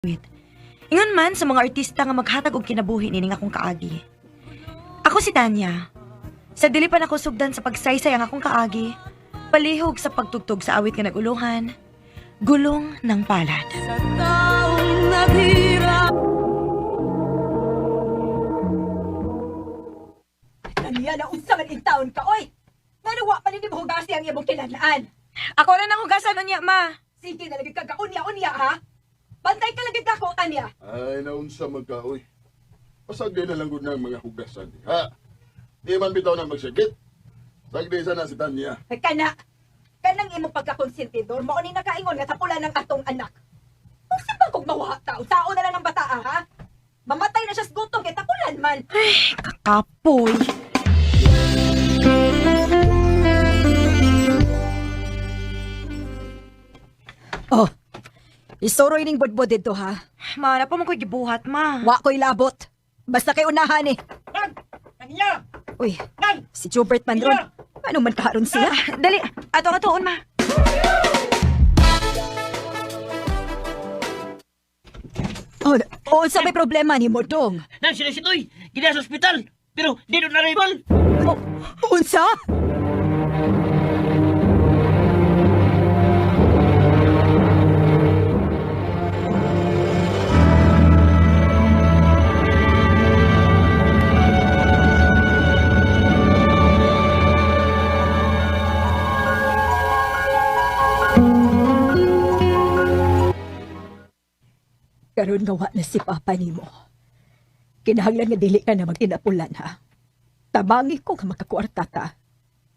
Wait. Ingon man sa mga artista nga maghatag og kinabuhi nining akong kaagi. Ako si Tanya. Sa dili pa nako sugdan sa pagsaysay ang akong kaagi, palihog sa pagtugtog sa awit nga naguluhan, Gulong ng Palad. Sa taong naghirap. Tanya na unsa man in taon ka, oy! Ngano wa pa nimo hugasi ang imong kinanlaan? Ako na nang hugasan unya, ma. Sige na lagi ka unya-unya ha. Bantay ka lagi ka Tanya. Ay, naunsa man ka, oy. Pasagdi na lang gud ng mga hugasan. Ha? Di man bitaw na magsakit. Sagdi sana si Tanya. Ay, kana kanang imong pagkakonsentidor mao ni nakaingon nga tapulan ng atong anak. Unsa ba kog mawa ta? Sao na lang ang bata ha? Mamatay na siya sa gutom kay tapulan man. Kakapoy. Oh. Isoroy ning budbod dito ha. Ma, napa mo ko'y gibuhat, ma. Wa ko'y labot. Basta kay unahan eh. Nan! Tanya! Uy, Nan! si Jobert man ron. Ano man karon siya? Ah, dali, ato ka tuon, ma. Oh, oh, sa may problema ni mo dong. Nan, sila si Toy! Gina sa ospital! Pero di doon na rival! Oh, unsa? Karon nga wa na si Papa nimo. Kinahanglan nga dili ka na magtinapulan ha. Tabangi ko nga makakuwarta ta.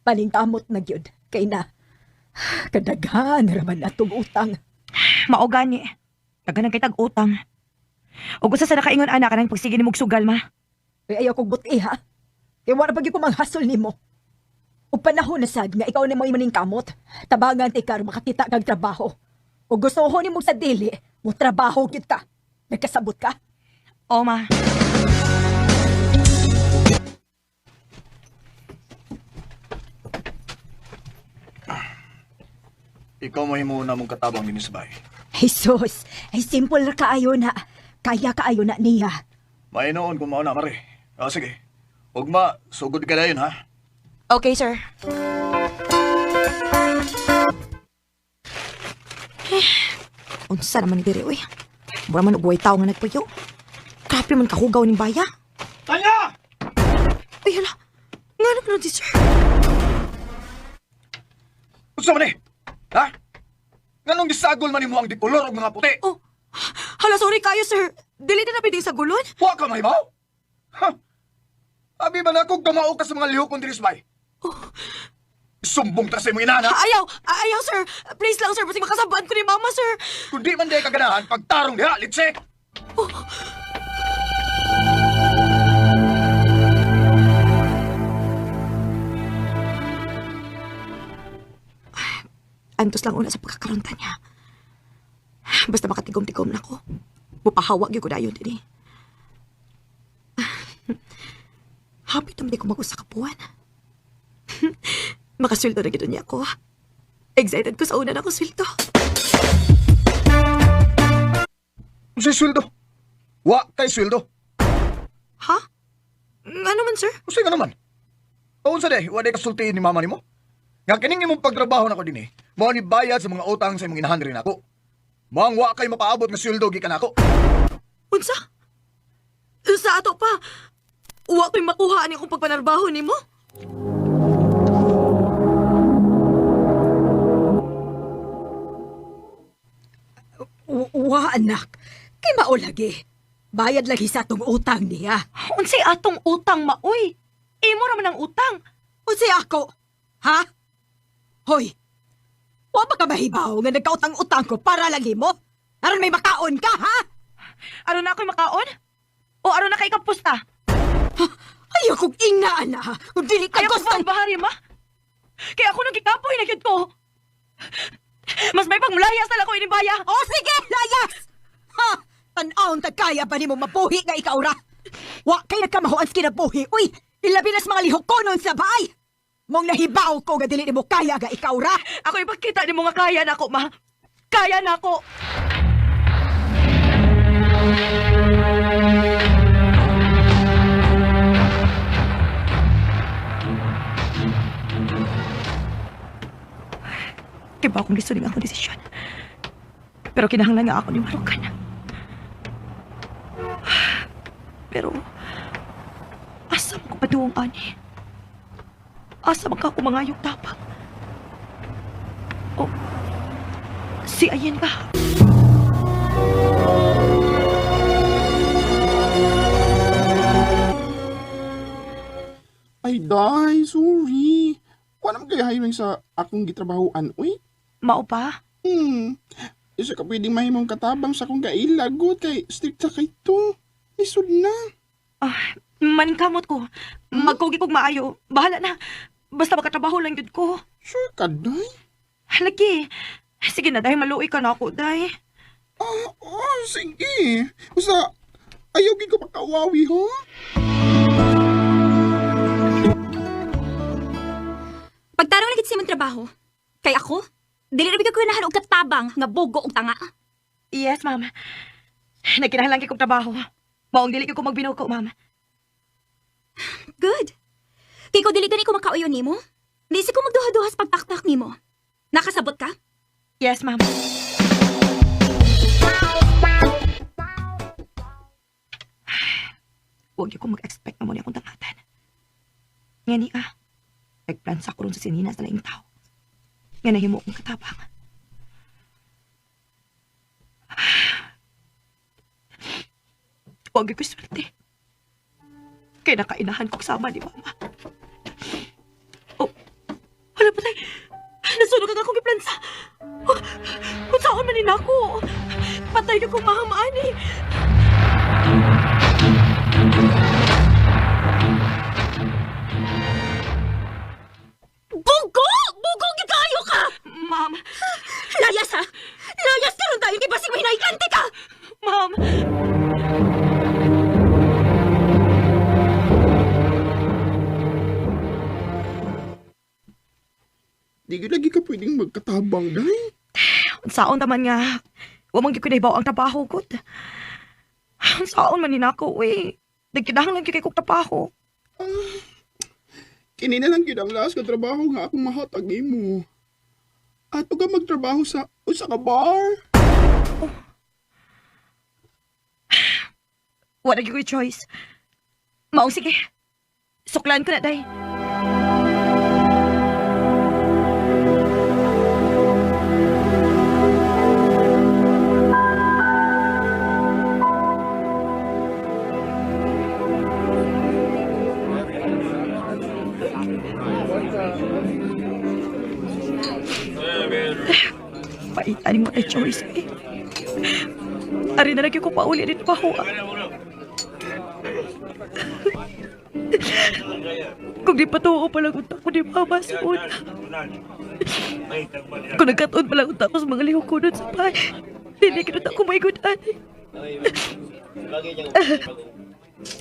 Paningkamot na gyud kay na kadaghan raman atong utang. Mao gani. Taga kay tag utang. Ug usa sa nakaingon ana kanang pagsige nimo og sugal, ma. Kay ayaw kog buti ha. Kay wala pa gyud ko manghasol nimo. Ug panahon na sad nga ikaw na mo maning kamot. Tabangan ti karon makakita kag trabaho. Ug gusto nimo sa dili, mo trabaho gyud ka. Nagkasabot ka? O, ma. Ikaw mahimo na mong katabang dinhi sa bahay. Jesus, ay simple ra kaayo na. Kaya kaayo na niya. May noon kung mao na, mare. O, sige. Ugma, sugod ka dayon, ha? Okay, sir. Eh, unsa naman ni diri, uy. Mura man og way tawo nga nagpuyo. Grabe man kahugaw ning baya. Tanya! Uy, hala. Ngano man si sir? Unsa man eh? Ha? Nganong gisagol man nimo ang dikolor og mga puti? Oh, hala, sorry kayo, sir. Dili na pwedeng sa gulon. Wa ka mahibaw? Ha? Abi ba na akong kamao ka sa mga lihok kong diri sa bahay? Sumbong ta sa imong inana. Ayaw, ayaw, sir. Please lang, sir. Basig makasabaan ko ni mama, sir. Kung di man di ka ganahan, pagtarong diha, litse! Antos lang una sa pagkakaronta niya. Basta makatigom-tigom na ko. Mupahawag yun ko dayon din eh. Hapit naman di ko mag-usa ka buwan. Makasweldo na gito niya ako. Excited ko sa una na akong sweldo. Unsay sweldo? Wa kay sweldo. Ha? Ano man, sir? Unsay nga naman? O unsa day, wa day kasultihin ni mama nimo? Nga kining imong pagtrabaho nako dinhi, mao ni bayad sa mga utang sa imong inahan diri nako. Maong wa kay mapaabot nga sweldo gikan nako. Unsa? Sa ato pa. Wa ko'y makuha ani akong pagpanarbaho nimo. Wa anak. Kay mao lagi. Bayad lagi sa atong utang niya. Unsay atong utang maoy? Imo ra man ang utang. Unsay ako? Ha? Hoy. Wa ba ka mahibaw nga nagkautang-utang ko para lang nimo? Aron may makaon ka, ha? Aron na ako'y makaon? O aron na kay kapusta? Ayaw kong ina, ana. Kung dili ka Ayaw ko gustong... bahari, ma. Kaya ako nang gikapoy na gyud ko. Mas may panglayas na lang ko inibaya. O sige, layas! Ha? Tan-awon ta kaya ba nimo mabuhi nga ikaw ra? Wa kay nagkamahuan sa kinabuhi. Uy, ilabi na sa mga lihok ko nun sa baay. Mong nahibaw ko nga dili nimo kaya nga ikaw ra. Ako ipakita nimo nga kaya na ako, ma. Kaya na ako. Kaya akong lisunin akong desisyon. Pero kinahanglan nga ako ni Marukan. Pero, asa man ko paduong ani? Asa man ka ako mangayong tapang? Oh, si Ayen ba? Ay, day, sorry. Wala naman kayo hiring sa akong gitrabahoan, uy. Mao pa? Isa ka pwedeng mahimong katabang sa akong kailagot kay strikta kay to. Lisod na. Ah, maningkamot ko. Magkugi kog maayo. Bahala na. Basta makatrabaho lang yun ko. Sure ka, day? Lagi. Sige na, dahil maluoy ka na ako, day. Ah, oh, sige. Basta, ayaw gid ko pagkawawi, ha? Pagtarong na gid sa imong trabaho. Kay ako, dili ra bigay ko ganahan og katabang nga bogo og tanga. Yes, ma'am. Nagkinahanglan kay kong trabaho. Maong dili ko magbinuko, ma'am. Good. Kay ko dili gani ko makauyon nimo. Di si ko magduha-duha sa pagtaktak nimo. Nakasabot ka? Yes, ma'am. Huwag ko mag-expect na mo niya akong tangatan. Nga ni ah, nagplan sa ko ron sa sinina sa laing tao. Nga nahimo akong katabang. Huwag ko swerte. Kaya nakainahan ko sama ni Mama. Oh, wala pa tayo. Nasunog ang akong giplansa. Oh, kung saan man ako. Patay ka kong mahamaan eh. Bugo! Bugo gid kayo ka! Ma'am, Layas ha! Layas karon tayo kay basig mahinay ka! ma'am. Di gyud lagi ka pwedeng magkatabang, day. Saon taman nga. Wa man gyud ko nahibaw ang trabaho gud. Saon man ni nako eh. Nagkinahanglan gyud kay kog trabaho. Kini na lang gyud ang last nga trabaho nga akong mahatag nimo. Ato ka magtrabaho sa usa ka bar. Wala gyud ko'y choice. Maong sige. Suklan ko na day. Pait aning mga choice eh. Ari na lagi ko pauli dito pa Kung di patuo pa lang unta ko ni Mama sa una. Kung nagkataon pa lang unta ko sa mga lihok ko nun sa bahay, hindi kinunta ko may good ani.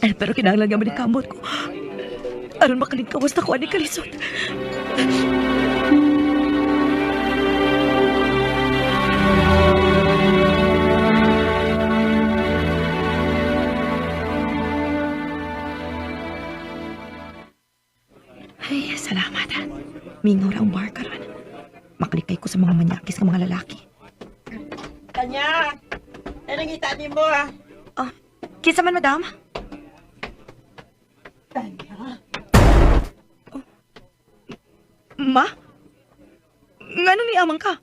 Eh, pero kinahanglan nga manikamot ko. Aron makalingkawas na ko ani kalisod. Ay, salamat. Mingaw ra ang bar karon. Makalikay ko sa mga manyakis nga mga lalaki. Tanya! Ay, nangita ni mo ah. Ah, kinsa man, madam? Tanya, Oh. Ma? Ngano ni amang ka?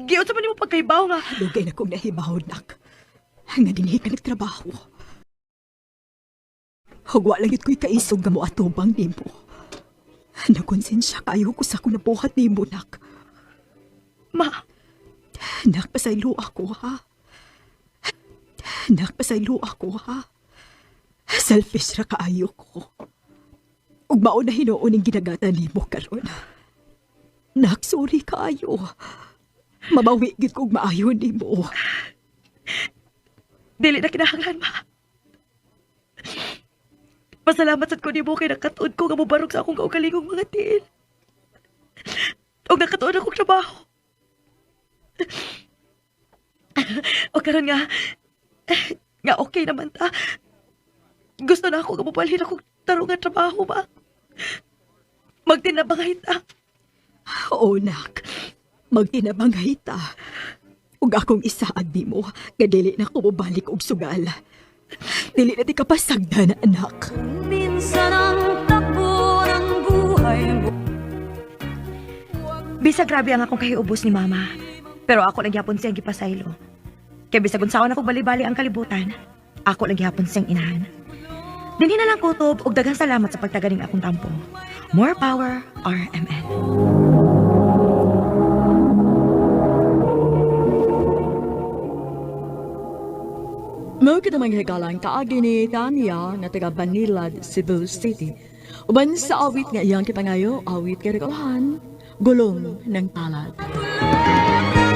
Giunsa sa man nimo pagkaibaw nga. dugay na kong nahibaw, nak. Nga dinhi ka nagtrabaho. Hugwa lang yun ko'y kaisog nga mo atubang nimo. Nakonsensya kayo ko sa akong nabuhat nimo, nak. Ma, Nak, pasaylo ako, ha? Nak, pasaylo ako, ha? Selfish ra kaayo ko. Ug mao na hinuon ang ginagatan nimo karon. Nak, sorry kaayo. Mabawi gid ko og maayo nimo. dili na kinahanglan, ma. Pasalamat sad ko nimo kay nakatuon ko nga mobarog sa akong kaugalingong mga tiil. Og nakatuon akong trabaho. O karon nga, nga okay naman ta. Gusto na ako nga mobalhin akong tarong nga trabaho, ma. Magtinabangay ta. Oo, nak. Magtinabangay ta. Ug akong isaad nimo nga dili na ko mobalik og sugal. Dili na ti kapasagdan, anak. Minsan ang takbo ng buhay mo. Bisag grabe ang akong kahiubos ni mama. Pero ako lang gyapon siyang gipasaylo. Kay bisag unsaon ako bali-bali ang kalibutan, ako lang gyapon siyang inahan. Dinhi na lang kutob og daghang salamat sa pagtagaling akong tampo. More power, RMN. Mao kita manghikalang kaagi ni Tanya nga taga Banilad, Cebu City. Uban sa awit nga iyang kipangayo, awit kay Gulong ng Palad. Gulong.